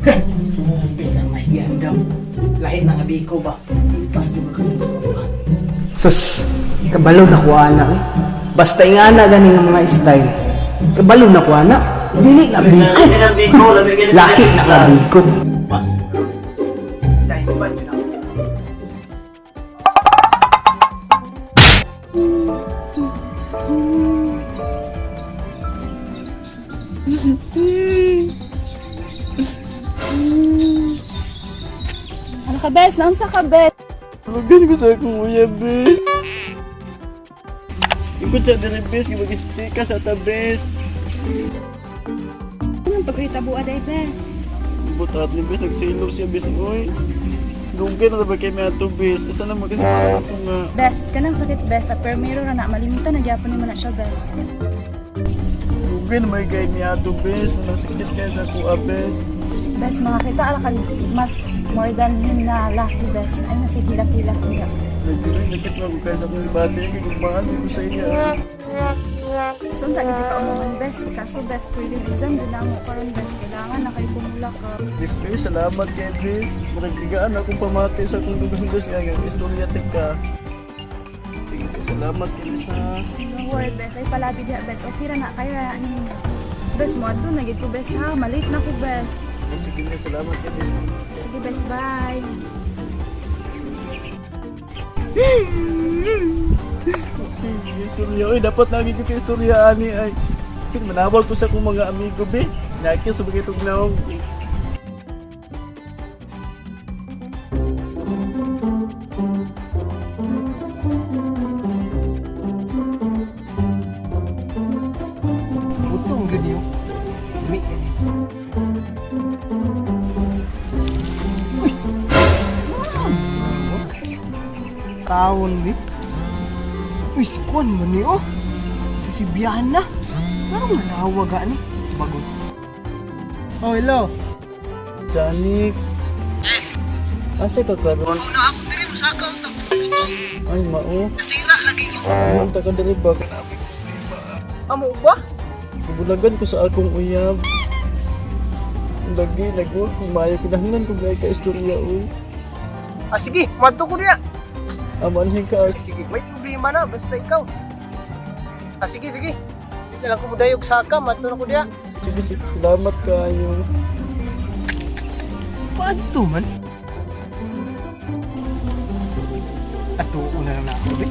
Hindi ka mahiyan daw. Lahi na nga biko ba? Pas juga ka ba? Sus, kabalo na ko anak eh. Basta ingana gani nga mga style. Kabalo na ko anak. Dili na biko. Lahi na nga biko. Dahil ba yun ako? Ano ka, bes? Naunsa ka, bes? Magan ko sa akong uyab, bes. Ikot sa diri, bes. Mag-chika sa ta, bes. Anong pagkahitabo aday, bes? Butat ni bes. Nagsilog siya, bes. Uy. Dugay na ba kay may ato, bes? Asa na magkasama ko nga. Bes, kanang sakit, bes. Sa permiro na na, malimutan na gyapon nimo na siya, bes. Dugay na may kay may ato, bes. Manasakit kay sa kuha, bes. Bes, makakita ala ka mas more than him na lucky, bes. Ay, nasi hilak-hilak niya. Nagduloy, sakit na ko kay sa akong bati. Kagugmaan ko sa iya. So, unta gid ka umuman, bes. Kaso, bes, prelim exam din na mo karon, bes. Kailangan na kayo pumula ka. Bes, bes, salamat kay bes. Maragbigaan akong pamati sa akong dugang bes. Nga, nga, istorya ka. Sige, salamat kay bes, ha. Don't worry, bes. Ay, palabi diha, bes. Okay ra na kayo ra ni. Bes, mo adto na gid ko, bes, ha. Malate na ko, bes. Sige na, salamat kay bes. Sige, bes, bye. Istorya, oy, dapat nagi ko kay istorya ani ay. Manawag ko sa akong mga amigo be. Naki sa bagay itong naong. Butong gud niyo. Dami. Uy. Taon bi. Uy, si Kwan man ni oh. Si Sibiana. Parang manawag ani. Bago. Oh, hello. Janik. Yes. Asa ka karon? Una ako diri musaka ang butong. Ay mao. Nasira lagi yung Ano ta ka diri ba? Amo ba? Gibulagan ko sa akong uyab. Lagi lago, maayo kinahanglan ko gay ka istorya oy. Ah, sige, madto ko niya. Amanhin ka. Sige, may problema na basta ikaw. Ah, sige, sige. Di na lang ko mudayog saka, madto na ko diya. Sige, sige, salamat kayo. Paano man? Ato una na ako, be.